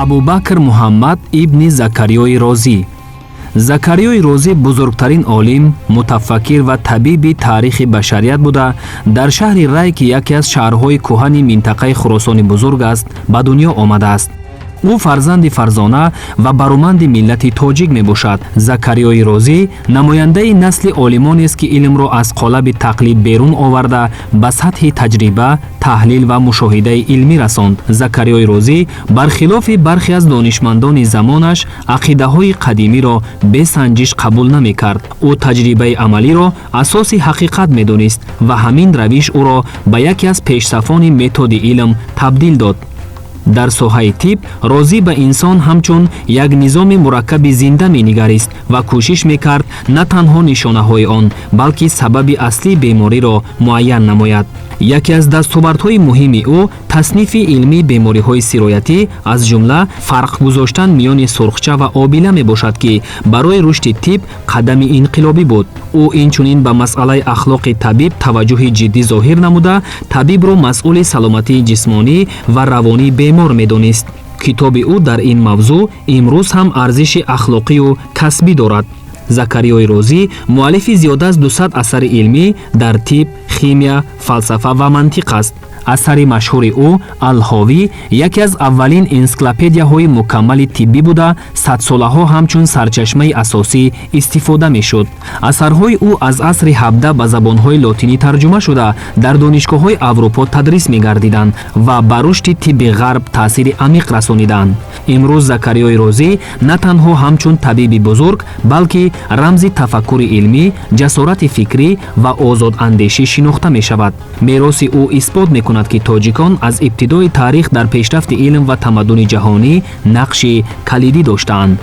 Абубакр Муҳаммад ибни Закариёи Розӣ. Закариёи Розӣ бузургтарин олим, мутафаккир ва табиби таърихи башарият буда, дар шаҳри Рай, ки яке аз шаҳрҳои кӯҳани минтақаи Хуросони Бузург аст, ба дунё омадааст. Ӯ фарзанди фарзона ва бароманди миллати тоҷик мебошад. Закариёи Розӣ намояндаи насли олимонест, ки илмро аз қолаби тақлид берун оварда, ба сатҳи таҷриба, таҳлил ва мушоҳидаи илмӣ расонд. Закариёи Розӣ, бархилофи бархе аз донишмандони замонаш, ақидаҳои қадимиро бесанҷиш қабул намекард. Ӯ таҷрибаи амалиро асоси ҳақиқат медонист ва ҳамин равиш ӯро ба яке аз пешсафони методи илм табдил дод. Дар соҳаи тиб Розӣ ба инсон ҳамчун як низоми мураккаби зинда менигарист ва кӯшиш мекард на танҳо нишонаҳои он, балки сабаби аслии бемориро муайян намояд. Яке аз дастовардҳои муҳими ӯ таснифи илмии бемориҳои сироятӣ, аз ҷумла фарқ гузоштан миёни сурхча ва обила мебошад, ки барои рушди тиб қадами инқилобӣ буд. Ӯ инчунин ба масъалаи ахлоқи табиб таваҷҷӯҳи ҷиддӣ зоҳир намуда, табибро масъули саломатии ҷисмонӣ ва равонии бемор медонист. Китоби ӯ дар ин мавзӯъ имрӯз ҳам арзиши ахлоқию касбӣ дорад. Закариёи Розӣ муаллифи зиёда аз 200 асари илмӣ дар тиб, химия, фалсафа ва мантиқ аст. Асари машҳури ӯ, «Алҳовӣ», яке аз аввалин энсиклопедияҳои мукаммали тиббӣ буда, садсолаҳо ҳамчун сарчашмаи асосӣ истифода мешуд. Асарҳои ӯ аз асри 17 ба забонҳои лотинӣ тарҷума шуда, дар донишгоҳҳои Аврупо тадрис мегардиданд ва ба рушди тибби Ғарб таъсири амиқ расониданд. Имрӯз Закариёи Розӣ на танҳо ҳамчун табиби бузург, балки рамзи тафаккури илмӣ, ҷасорати фикрӣ ва озодандешӣ шинохта мешавад. Мероси ӯ исбот мекунад, ки тоҷикон аз ибтидои таърих дар пешрафти илм ва тамаддуни ҷаҳонӣ нақши калидӣ доштаанд.